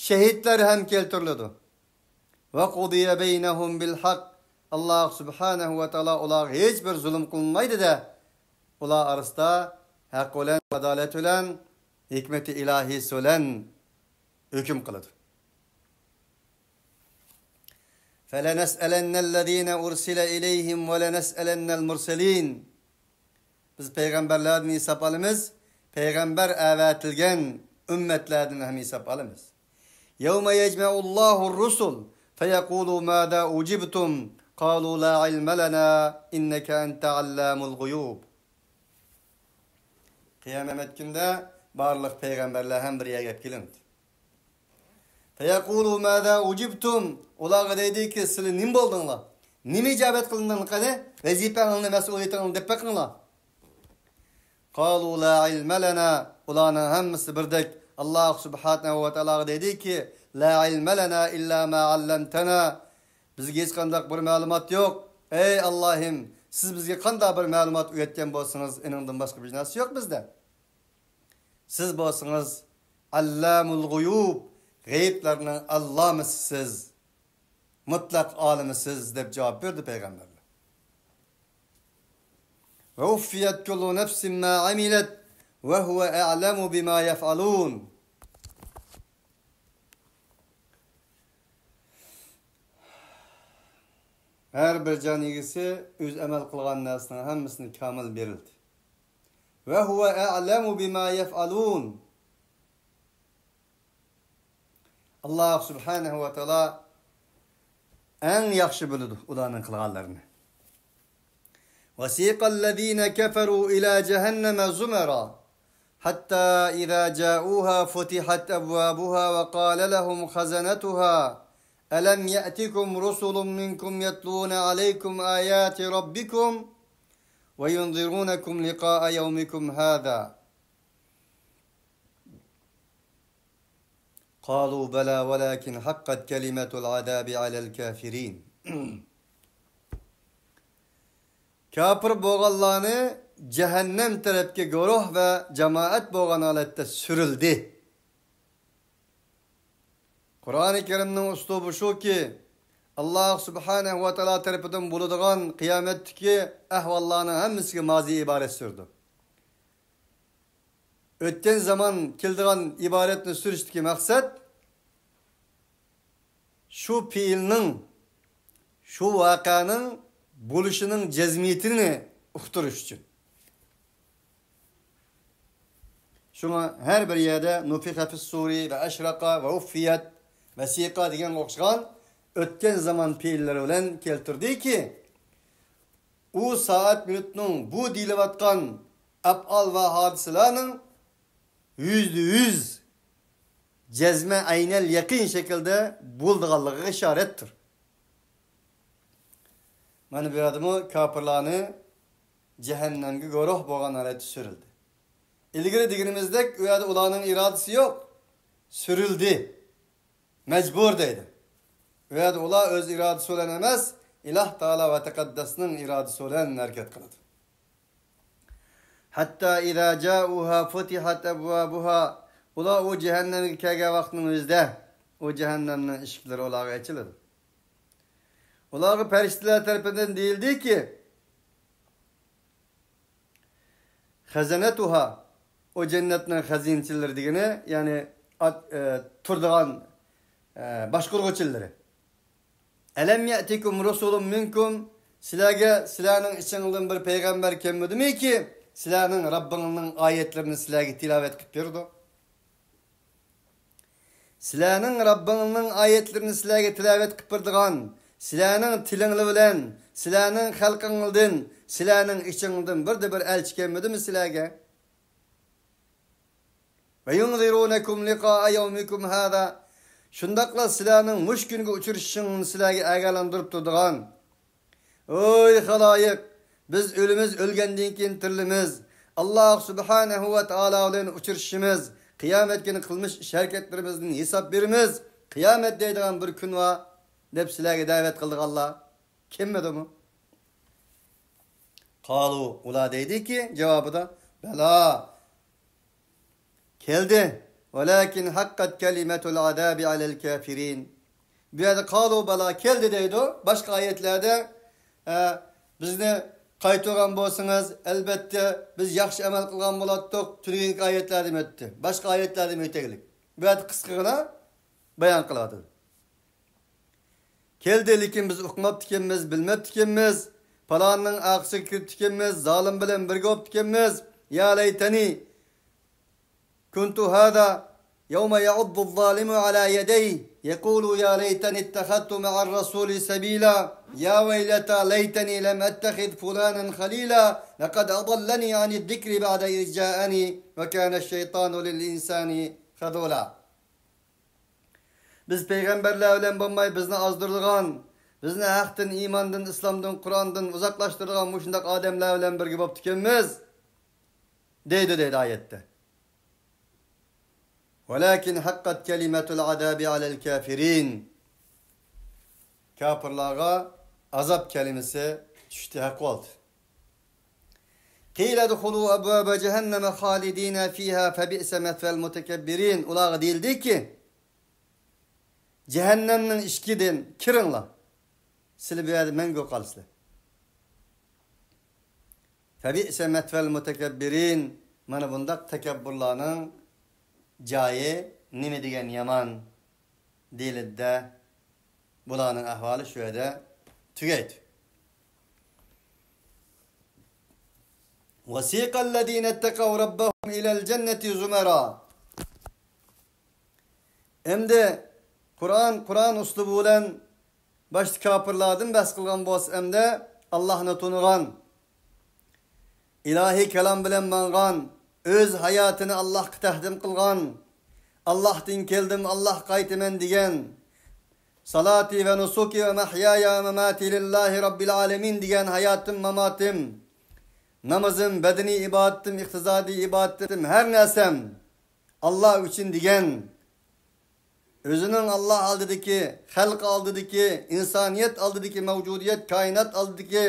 شېھىتلەر ھەم كەلتۈرۈلىدۇ. ۋە قۇدىيە بەينەھۇم بىل ھەق. ئاللاھ سۇبھانەھۇ ۋە تائالا ئۇلارغا ھېچ بىر زۇلۇم قىلمايدۇ-دە، ئۇلار ئارىسىدا ھەق بىلەن، ئادالەت بىلەن، ھېكمىتى ئىلاھىسى بىلەن ھۆكۈم قىلىدۇ. فَلَنَسْأَلَنَّ الَّذِينَ أُرْسِلَ إِلَيْهِمْ وَلَنَسْأَلَنَّ الْمُرْسَلِينَ. بىز پەيغەمبەرلەردىن ھېساب ئالىمىز، پەيغەمبەر ئەۋەتىلگەن ئۈممەتلەردىن ھەم ھېساب ئالىمىز. يَوْمَ يَجْمَعُ اللَّهُ الرُّسُلَ فَيَقُولُ مَاذَا أُجِبْتُمْ قَالُوا لَا عِلْمَ لَنَا إِنَّكَ أَنْتَ عَلَّامُ الْغُيُوبِ. قىيامەت كۈنىدە بارلىق پەيغەمبەرلەر ھەم بىر يەرگە ئەپ كېلىنىدۇ. فَيَقُولُوا مَاذَا أُجِبْتُمْ. ئۇلارغا دەيدۇكى، سىلەر نېمە بولدۇڭلار؟ نېمە ئىجابەت قىلىندىڭلار قېنى؟ ۋەزىپەڭلارنى، مەسئۇلىيىتىڭلارنى دەپ بېقىڭلار. قَالُوا لَا عِلْمَ لَنَا. ئۇلارنىڭ ھەممىسى بىردەك ئاللاھ سۇبھانەھۇ ۋە تائالاغا دەيدۇكى، لَا عِلْمَ لَنَا إِلَّا مَا عَلَّمْتَنَا. بىزگە ھېچقانداق بىر مەلۇمات يوق. ئەي ئاللاھىم، سىز بىزگە قانداق بىر مەلۇمات ئۆگەتكەن بولسىڭىز، ئېنىڭدىن باشقا بىر نەرسە يوق بىزدە. سىز بولسىڭىز ئەللامۇل غۇيۇب، غەيىبلەرنىڭ ئاللامىسى سىز، مۇتلەق ئالىمى سىز، دەپ جاۋاب بەردى پەيغەمبەرلەر. وَوُفِّيَتْ كُلُّ نَفْسٍ مَا عَمِلَتْ وَهُوَ أَعْلَمُ بِمَا يَفْعَلُونَ. ھەر بىر جان ئىگىسى ئۆز ئەمەل قىلغان نەرسىنىڭ ھەممىسىنى كامىل بېرىلدى. وَهُوَ أَعْلَمُ بِمَا يَفْعَلُونَ. ئاللاھ سۇبھانەھۇ ۋە تائالا ئەڭ ياخشى بىلىدۇ ئۇلارنىڭ قىلغانلىرىنى. وَسِيقَ الَّذِينَ كَفَرُوا إِلَى جَهَنَّمَ زُمَرًا حَتَّى إِذَا جَاءُوهَا فُتِحَتْ أَبْوَابُهَا وَقَالَ لَهُمْ خَزَنَتُهَا أَلَمْ يَأْتِكُمْ رُسُلٌ مِّنْكُمْ يَتْلُونَ عَلَيْكُمْ آيَاتِ رَبِّكُمْ وَيُنذِرُونَكُمْ لِقَاءَ يَوْمِكُمْ هَذَا قَالُوا بَلَى وَلَكِنْ حَقَّتْ كَلِمَةُ الْعَذَابِ عَلَى الْكَافِرِينَ. كاپىر بولغانلارنى جەھەننەم تەرەپكە گۇرۇھ ۋە جامائەت بولغان ھالەتتە سۈرۈلدى. قۇرئانى كەرىمنىڭ ئۇسلۇبى شۇكى، ئاللاھ سۇبھانەھۇ ۋە تائالا تەرىپىدىن بولىدىغان قىيامەتتىكى ئەھۋاللارنىڭ ھەممىسىگە مازى ئىبارەت سۈرىدۇ. ئۆتكەن زامان كېلىدىغان ئىبارەتنى سۈرۈشتىكى مەقسەت شۇ پېئىلنىڭ، شۇ ۋەقەنىڭ بولۇشىنىڭ جەزمىيىتىنى ئۇقتۇرۇش ئۈچۈن. شۇڭا ھەر بىر يەردە نۇفىخە فىس سۇرى ۋە ئەشرەقە ۋە ئۇففىيەت ۋە سىقا دېگەنگە ئوخشىغان ئۆتكەن زامان پېئىللىرى بىلەن كەلتۈردىكى، ئۇ سائەت مىنۇتنىڭ بۇ دېيىلىۋاتقان ئەپئال ۋە ھادىسىلەرنىڭ يۈزدە يۈز جەزمە ئەينەل يەقىن شەكىلدە بولىدىغانلىقىغا ئىشارەتتۇر. مانا بۇ يەردىمۇ كاپىرلارنى جەھەننەمگە گۇرۇھ بولغان ھالەتتە سۈرۈلدى. ئىلگىرى دېگىنىمىزدەك، ئۇ يەردە ئۇلارنىڭ ئىرادىسى يوق. سۈرۈلدى. مەجبۇر دەيدۇ. ئۇ يەردە ئۇلار ئۆز ئىرادىسى بىلەن ئەمەس، ئىلاھ تائالا ۋە تەقەددەسنىڭ ئىرادىسى بىلەن ھەرىكەت قىلىدۇ. ھەتتا ئىزا جائۇھا فۇتىھەت ئەبۋابۇھا. ئۇلار ئۇ جەھەننەمگە كەلگەن ۋاقىتنىڭ ئۆزىدە ئۇ جەھەننەمنىڭ ئىشىكلىرى ئۇلارغا ئېچىلىدۇ. ئۇلارغا پەرىشتىلەر تەرىپىدىن دېيىلدىكى، خەزەنەتۇھا، ئۇ جەننەتنىڭ خەزىنىچىلىرى دېگىنى، يەنى ئات-، ئە، تۇرىدىغان، ئە، باشقۇرغۇچىلىرى. ئەلەم يەئتىكۇم رۇسۇلۇم مىنكۇم، سىلەرگە سىلەرنىڭ ئىچىڭدىن بىر پەيغەمبەر كەلمىدىمىكى، سىلەرنىڭ رەببىڭنىڭ ئايەتلىرىنى سىلەرگە تىلاۋەت قىلىپ بېرىدۇ. سىلەرنىڭ رەببىڭنىڭ ئايەتلىرىنى سىلەرگە تىلاۋەت قىلىپ بېرىدىغان، سىلەرنىڭ تىلىڭلار بىلەن، سىلەرنىڭ خەلقىڭلاردىن، سىلەرنىڭ ئىچىڭدىن بىردە بىر ئەلچى كەلمىدىمۇ سىلەرگە؟ وينذرونكم لقاء يومكم هذا. شۇنداقلا سىلەرنىڭ مۇشۇ كۈنگە ئۇچرىشىشىڭنى سىلەرگە ئاگاھلاندۇرۇپ تۇرىدىغان. ئۆي خالايىق، بىز ئۆلىمىز، ئۆلگەندىن كېيىن تىرىلىمىز. ئاللاھ سۇبھانەھۇ ۋە تائالا بىلەن ئۇچرىشىمىز. قىيامەت كۈنى قىلمىش ئىش ھەرىكەتلىرىمىزدىن ھېساب بېرىمىز. قىيامەت دەيدىغان بىر كۈن بار، دەپ سىلەرگە دەۋەت قىلىدىغانلار كەلمىدىمۇ؟ قالۇ، ئۇلار دەيدىكى، جاۋابىدا، بەلا، كەلدى. ۋەلەكىن ھەققەت كەلىمەتۇل ئازابى ئەلەل كافىرىن. بۇ يەردە قالۇ بەلا، كەلدى دەيدۇ. باشقا ئايەتلەردە، ئە، بىزنى قايتۇرغان بولسىڭىز، ئەلبەتتە بىز ياخشى ئەمەل قىلغان بولاتتۇق. تۈنۈگۈنكى ئايەتلەردىمۇ ئۆتتى. باشقا ئايەتلەردىمۇ ئۆتەيلىك. بۇ يەردە قىسقىغىنا بايان قىلىۋاتىدۇ. كەلدى، لېكىن بىز ئۇقماپتىكەنمىز، بىلمەپتىكەنمىز، پالاننىڭ ئارقىسىغا كىرىپتىكەنمىز، زالىم بىلەن بىرگە بوپتىكەنمىز. يا لەيتەنى كۇنتۇ ھازا يەۋمە يەئەززۇز زالىمۇ ئەلا يەدەيھ يەقۇلۇ يا لەيتەنى ئىتتەخەزتۇ مەئەر رەسۇلى سەبىلا. يا ۋەيلەتە لەيتەنى لەم ئەتتەخىز فۇلانەن خەلىلا. لەقەد ئەزەللەنى ئەنىز زىكرى بەئدە ئىز جائەنى ۋە كانەش شەيتانۇ لىل ئىنسانى خەزۇلا. بىز پەيغەمبەرلەر بىلەن بولماي، بىزنى ئازدۇرىدىغان، بىزنى ھەقتىن، ئىماندىن، ئىسلامدىن، قۇرئاندىن ئۇزاقلاشتۇرىدىغان مۇشۇنداق ئادەملەر بىلەن بىرگە بوپتىكەنمىز، دەيدۇ، دەيدۇ ئايەتتە. ۋەلەكىن ھەققەت كەلىمەتۇل ئازابى ئەلەل كافىرىن. كاپىرلارغا ئازاب كەلىمىسى چۈشتى، ھەق بولدى. قىلە ئۇدخۇلۇ ئەبۋابە جەھەننەمە خالىدىنە فىھا فەبىئسە مەسۋەل مۇتەكەببىرىن. ئۇلارغا دېيىلدىكى، جەھەننەمنىڭ ئىشىكىدىن كىرىڭلار. سىلەر بۇ يەردە مەڭگۈ قالىسىلەر. فەبىئسە مەسۋەل مۇتەكەببىرىن. مانا بۇنداق تەكەببۇرلارنىڭ جايى نېمە دېگەن يامان دېيىلىدىدە. بۇلارنىڭ ئەھۋالى شۇ يەردە تۈگەيدۇ. وسيق الذين اتقوا ربهم إلى الجنة زمرا. ئەمدى قۇرئان، قۇرئان ئۇسلۇبى بىلەن باشتا كاپىرلاردىن بەھس قىلغان بولسا، ئەمدى ئاللاھنى تونۇغان، ئىلاھىي كالام بىلەن ماڭغان، ئۆز ھاياتىنى ئاللاھقا تەقدىم قىلغان، ئاللاھتىن كەلدىم، ئاللاھقا قايتىمەن دېگەن، سالاتى ۋە نۇسۇكى ۋە مەھيايا ۋە ماماتى لىللاھى رەببىل ئالەمىن دېگەن ھاياتىم، ماماتىم، نامىزىم، بەدىنىي ئىبادىتىم، ئىقتىسادىي ئىبادىتىم، ھەر نەرسەم ئاللا ئۈچۈن دېگەن، ئۆزىنىڭ ئاللا ئالدىدىكى، خەلق ئالدىدىكى، ئىنسانىيەت ئالدىدىكى، مەۋجۇدىيەت، كائىنات ئالدىدىكى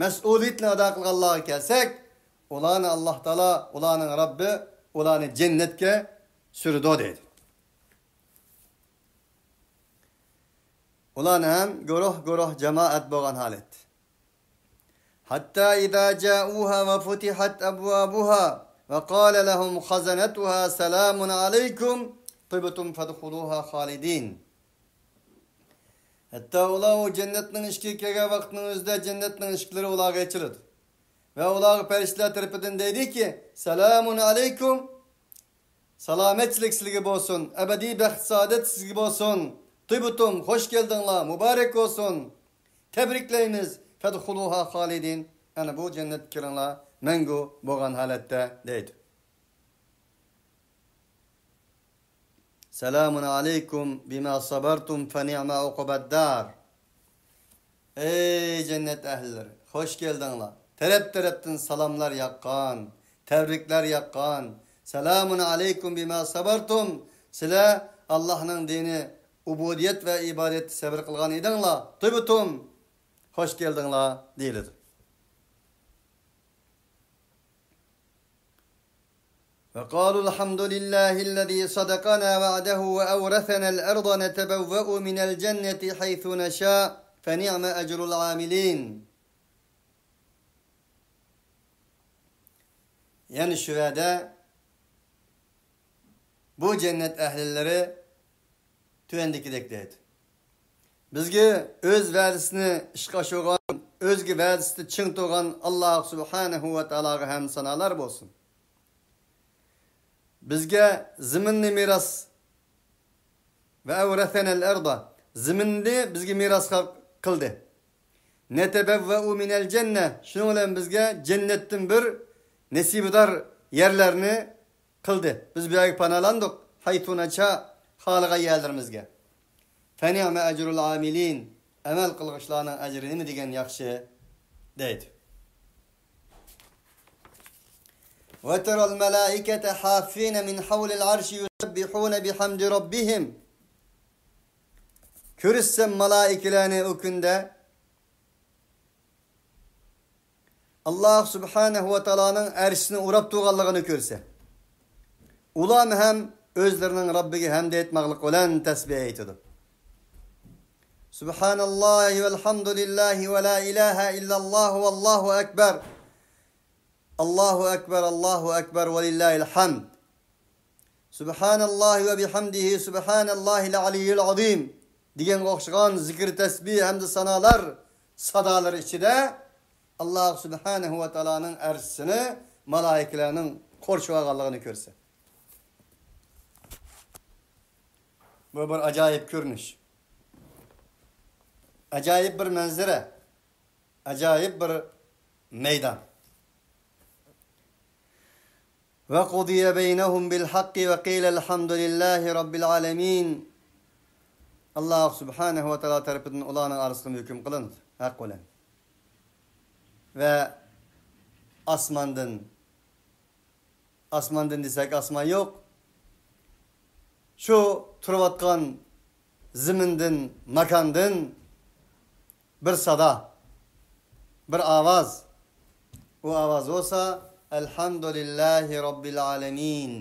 مەسئۇلىيىتىنى ئادا قىلغانلارغا كەلسەك، ئۇلارنى ئاللا تائالا، ئۇلارنىڭ رەببى ئۇلارنى جەننەتكە سۈرىدۇ دەيدۇ. ئۇلارنى ھەم گۇرۇھ-گۇرۇھ جامائەت بولغان ھالەت. حتى إذا جاءوها وفتحت أبوابها وقال لهم خزنتها سلام عليكم طبتم فادخلوها خالدين. ھەتتا ئۇلار ئۇ جەننەتنىڭ ئىشىكىگە كەلگەن ۋاقىتنىڭ ئۆزىدە جەننەتنىڭ ئىشىكلىرى ئۇلارغا ئېچىلىدۇ. ۋە ئۇلارغا پەرىشتىلەر تەرىپىدىن دەيدۇكى، سالامۇن ئەلەيكۇم، سالامەتچىلىك سىلىگە بولسۇن، ئەبەدىي بەخت-سائادەت سىزگە بولسۇن، طبتم، خوش كەلدىڭلار، مۇبارەك بولسۇن، تەبرىكلەيمىز، فادخلوها خالدين، ئەنە بۇ جەننەتكە كىرىڭلار، مەڭگۈ بولغان ھالەتتە دەيدۇ. سلام عليكم بما صبرتم فنعم عقبى الدار. ئەي جەننەت ئەھلىلىرى، خوش كەلدىڭلار. تەرەپ-تەرەپتىن سالاملار ياغقان، تەبرىكلەر ياغقان. سلام عليكم بما صبرتم. سىلەر ئاللاھنىڭ دىنى، ئۇبۇدىيەت ۋە ئىبادەتتە سەۋر قىلغان ئىدىڭلار. طبتم. خوش كەلدىڭلار دېيىلىدۇ. وقالوا الحمد لله الذي صدقنا وعده وأورثنا الأرض نتبوأ من الجنة حيث نشاء فنعم أجر العاملين. يەنى شۇ ۋەدە بۇ جەننەت ئەھلىلىرى تۆۋەندىكىدەك دەيدۇ. بىزگە ئۆز ۋەدىسىنى ئىشقا ئاشۇرغان، ئۆزىگە ۋەدىسىدە چىڭ تۇرغان ئاللاھ سۇبھانەھۇ ۋە تائالاغا ھەمدۇ سانالار بولسۇن. بىزگە زېمىننى مىراس، ۋە ئەۋرەسەنەل ئەردا، زېمىننى بىزگە مىراس قىلدى. نەتەبەۋۋەئۇ مىنەل جەننە، شۇنىڭ بىلەن بىزگە جەننەتتىن بىر نېسىبىدار يەرلەرنى قىلدى. بىز بۇ يەرگە پاناھلاندۇق. ھەيسۇ نەشا، خالىغان يەرلىرىمىزگە. فەنىئمە ئەجرۇل ئامىلىن، ئەمەل قىلغۇچىلارنىڭ ئەجرى نېمە دېگەن ياخشى، دەيدۇ. وترى الملائكة حافين من حول العرش يسبحون بحمد ربهم. كۆرىسەن مالائىكىلەرنى ئۇ كۈندە ئاللاھ سۇبھانەھۇ ۋە تائالانىڭ ئەرشىنى ئوراپ تۇرغانلىقىنى كۆرسە، ئۇلار ھەم ئۆزلىرىنىڭ رەببىگە ھەمد ئېيتماقلىق بىلەن تەسبىھ ئېيتىدۇ. سبحان الله والحمد لله ولا إله إلا الله والله أكبر. الله أكبر، الله أكبر ولله الحمد. سبحان الله وبحمده، سبحان الله العلي العظيم دېگەنگە ئوخشىغان زىكىر، تەسبىھ ھەمدە سانالار سادالىرى ئىچىدە ئاللاھ سۇبھانەھۇ ۋە تائالانىڭ ئەرشىسىنى مالائىكىلەرنىڭ قورشىۋالغانلىقىنى كۆرسە. بۇ بىر ئاجايىپ كۆرۈنۈش. ئاجايىپ بىر مەنزىرە. ئاجايىپ بىر مەيدان. وقضي بينهم بالحق وقيل الحمد لله رب العالمين. ئاللاھ سۇبھانەھۇ ۋە تائالا تەرىپىدىن ئۇلارنىڭ ئارىسىدا ھۆكۈم قىلىنىدۇ ھەق بىلەن. ۋە ئاسماندىن، ئاسماندىن دېسەك ئاسمان يوق، شۇ تۇرۇۋاتقان زېمىندىن، ماكاندىن بىر سادا، بىر ئاۋاز. ئۇ ئاۋاز بولسا، ئەلھەمدۇلىللاھى رەببىل ئالەمىن.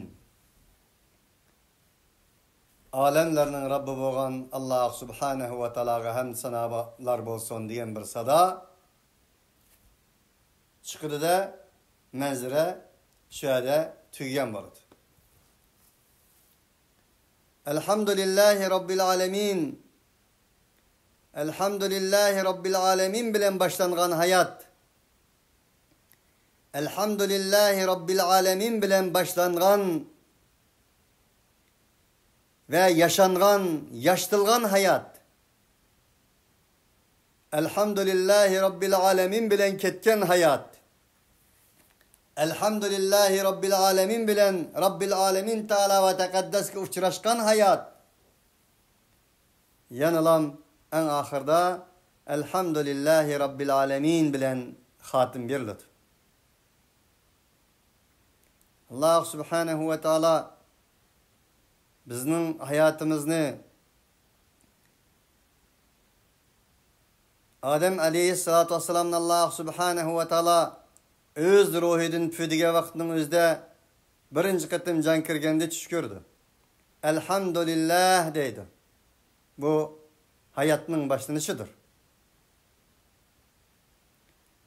ئالەملەرنىڭ رەببى بولغان ئاللاھ سۇبھانەھۇ ۋە تائالاغا ھەمد سانالار بولسۇن دېگەن بىر سادا چىقىدۇ-دە، مەنزىرە شۇ يەردە تۈگىگەن بولىدۇ. ئەلھەمدۇلىللاھى رەببىل ئالەمىن. ئەلھەمدۇلىللاھى رەببىل ئالەمىن بىلەن باشلانغان ھايات. ئەلھەمدۇلىللاھى رەببىل ئالەمىن بىلەن باشلانغان ۋە ياشانغان، ياشىتىلغان ھايات. ئەلھەمدۇلىللاھى رەببىل ئالەمىن بىلەن كەتكەن ھايات. ئەلھەمدۇلىللاھى رەببىل ئالەمىن بىلەن رەببىل ئالەمىن تائالا ۋە تەقەددەسكە ئۇچراشقان ھايات. يەنىلام ئەڭ ئاخىرىدا ئەلھەمدۇلىللاھى رەببىل ئالەمىن بىلەن خاتىمە بېرىلىدۇ. ئاللاھ سۇبھانەھۇ ۋە تائالا بىزنىڭ ھاياتىمىزنى ئادەم ئەلەيھىسسالاتۇ ۋەسسالامنى ئاللاھ سۇبھانەھۇ ۋە تائالا ئۆز روھىدىن پۈ دېگەن ۋاقىتنىڭ ئۆزىدە بىرىنچى قېتىم جان كىرگەندە چۈش كۆرىدۇ. ئەلھەمدۇلىللاھ دەيدۇ. بۇ ھاياتنىڭ باشلىنىشىدۇر.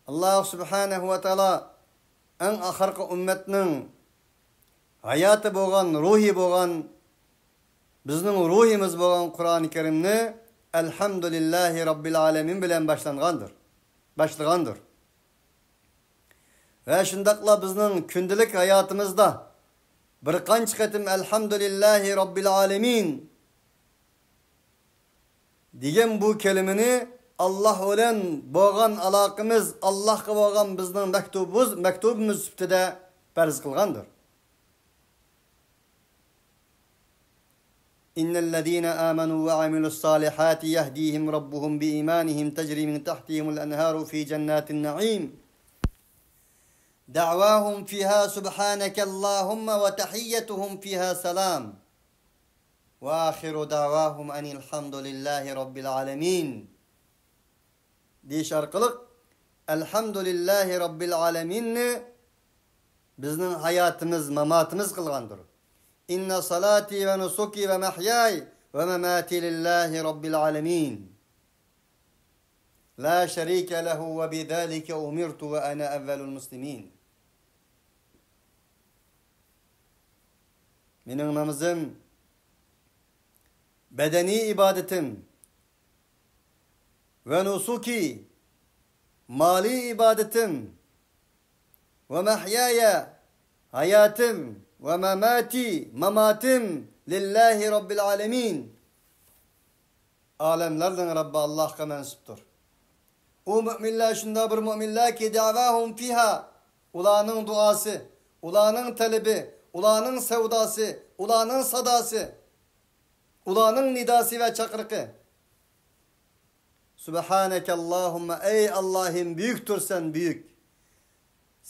ئاللاھ سۇبھانەھۇ ۋە تائالا ئەڭ ئاخىرقى ئۈممەتنىڭ ھاياتى بولغان، روھى بولغان، بىزنىڭ روھىمىز بولغان قۇرئانى كەرىمنى ئەلھەمدۇلىللاھى رەببىل ئالەمىن بىلەن باشلانغاندۇر، باشلىغاندۇر. ۋە شۇنداقلا بىزنىڭ كۈندىلىك ھاياتىمىزدا بىر قانچە قېتىم ئەلھەمدۇلىللاھى رەببىل ئالەمىن دېگەن بۇ كەلىمىنى ئاللاھ بىلەن بولغان ئالاقىمىز، ئاللاھقا بولغان بىزنىڭ مەكتۇبىمىز، مەكتۇبىمىز سۈپىتىدە پەرز قىلغاندۇر. إن الذين آمنوا وعملوا الصالحات يهديهم ربهم بإيمانهم تجري من تحتهم الأنهار في جنات النعيم دعواهم فيها سبحانك اللهم وتحيتهم فيها سلام وآخر دعواهم أن الحمد لله رب العالمين دېيىش ئارقىلىق ئەلھەمدۇلىللاھى رەببىل ئالەمىننى بىزنىڭ ھاياتىمىز، ماماتىمىز قىلغاندۇر. إن صلاتي ونسكي ومحياي ومماتي لله رب العالمين. لا شريك له وبذلك أمرت وأنا أول المسلمين. مېنىڭ نامىزىم، بەدەنىي ئىبادىتىم، ۋە نۇسۇكى، مالىي ئىبادىتىم، ۋە مەھيايە، ھاياتىم، ۋە مەماتى، ماماتىم، لىللاھى رەببىل ئالەمىن. ئالەملەرنىڭ رەببى ئاللاھقا مەنسۇپتۇر. ئۇ مۆمىنلەر شۇنداق بىر مۆمىنلەركى، دەۋاھۇم فىھا، ئۇلارنىڭ دۇئاسى، ئۇلارنىڭ تەلىپى، ئۇلارنىڭ سەۋداسى، ئۇلارنىڭ ساداسى، ئۇلارنىڭ نىداسى ۋە چاقىرىقى. سۇبھانەكەللاھۇممە، ئەي ئاللاھىم، بۈيۈكتۇرسەن، بۈيۈك.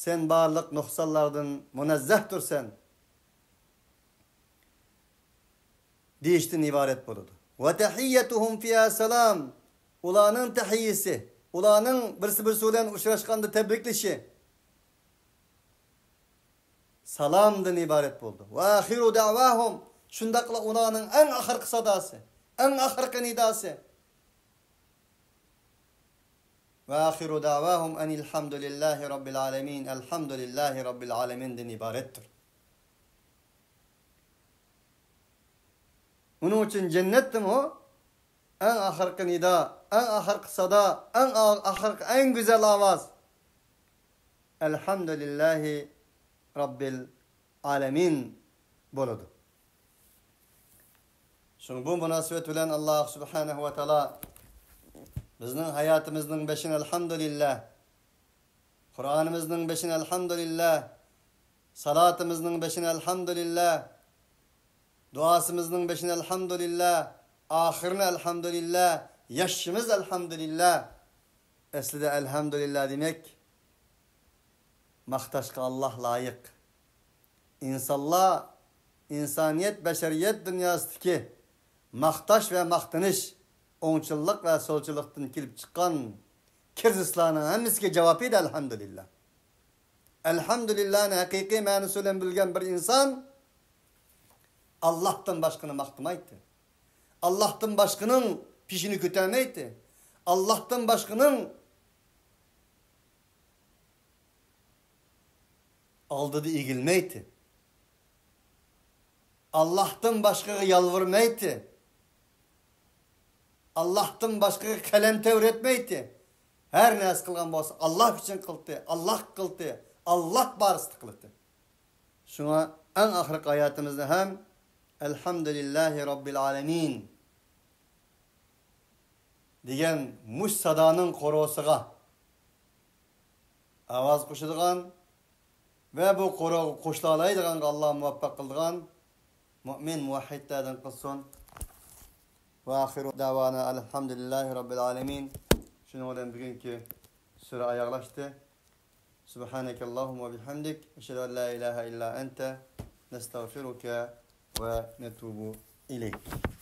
سەن بارلىق نۇقسانلاردىن مۇنەززەھتۇرسەن. دېيىشتىن ئىبارەت بولىدۇ. ۋە تەھىيەتۇھۇم فىھا سالام. ئۇلارنىڭ تەھىيىسى، ئۇلارنىڭ بىرسى بىرسى بىلەن ئۇچراشقاندا تەبرىكلىشى سالامدىن ئىبارەت بولىدۇ. ۋە ئاخىرۇ دەۋاھۇم. شۇنداقلا ئۇلارنىڭ ئەڭ ئاخىرقى ساداسى، ئەڭ ئاخىرقى نىداسى. ۋە ئاخىرۇ دەۋاھۇم ئەنىلھەمدۇلىللاھى رەببىل ئالەمىن. ئەلھەمدۇلىللاھى رەببىل ئالەمىندىن ئىبارەتتۇر. ئۇنىڭ ئۈچۈن جەننەتتىمۇ ئەڭ ئاخىرقى نىدا، ئەڭ ئاخىرقى سادا، ئەڭ ئا-، ئاخىرقى، ئەڭ گۈزەل ئاۋاز ئەلھەمدۇلىللاھى رەببىل ئالەمىن بولىدۇ. شۇڭا بۇ مۇناسىۋەت بىلەن ئاللاھ سۇبھانەھۇ ۋە تائالا بىزنىڭ ھاياتىمىزنىڭ بېشىنى ئەلھەمدۇلىللاھ، قۇرئانىمىزنىڭ بېشىنى ئەلھەمدۇلىللاھ، سالاتىمىزنىڭ بېشىنى ئەلھەمدۇلىللاھ، دۇئاسىمىزنىڭ بېشىنى ئەلھەمدۇلىللاھ، ئاخىرىنى ئەلھەمدۇلىللاھ، ياشىشىمىز ئەلھەمدۇلىللاھ. ئەسلىدە ئەلھەمدۇلىللاھ دېمەك، ماختاشقا ئاللاھ لايىق. ئىنسانلار، ئىنسانىيەت، بەشەرىيەت دۇنياسىدىكى ماختاش ۋە ماختىنىش، ئوڭچىللىق ۋە سولچىللىقتىن كېلىپ چىققان كىرىزىسلارنىڭ ھەممىسىگە جاۋابى دە ئەلھەمدۇلىللاھ. ئەلھەمدۇلىللاھنى ھەقىقىي مەنىسى بىلەن بىلگەن بىر ئىنسان ئاللاھتىن باشقىنى ماختىمايتتى. ئاللاھتىن باشقىنىڭ پېشىنى كۆتەرمەيتتى. ئاللاھتىن باشقىنىڭ ئالدىدا ئېگىلمەيتتى. ئاللاھتىن باشقىغا يالۋۇرمايتتى. ئاللاھتىن باشقىغا قەلەم تەۋرەتمەيتتى. ھەر نەرسە قىلغان بولسا، ئاللاھ ئۈچۈن قىلتى، ئاللاھقا قىلتى، ئاللاھ بارىسىدا قىلتى. شۇڭا ئەڭ ئاخىرقى ھاياتىمىزدا ھەم ئەلھەمدۇلىللاھى رەببىل ئالەمىن دېگەن مۇش سادانىڭ قورۇسىغا ئاۋاز قوشىدىغان ۋە بۇ قورۇغا قوشۇلالايدىغانغا ئاللاھ مۇۋەپپەق قىلىدىغان مۆمىن مۇۋەھھىدلەردىن قىلسۇن. ۋە ئاخىرۇ دەۋانا ئەلھەمدۇلىللاھى رەببىل ئالەمىن. شۇنىڭ بىلەن بۈگۈنكى سۈرە ئاياغلاشتى. سۇبھانەكەللاھۇممە ۋە بىھەمدىك. ئەشھەدۇ ئەن لا ئىلاھە ئىللا ئەنتە. نەستەغفىرۇكە ۋە نەتۇبۇ ئىلەيك.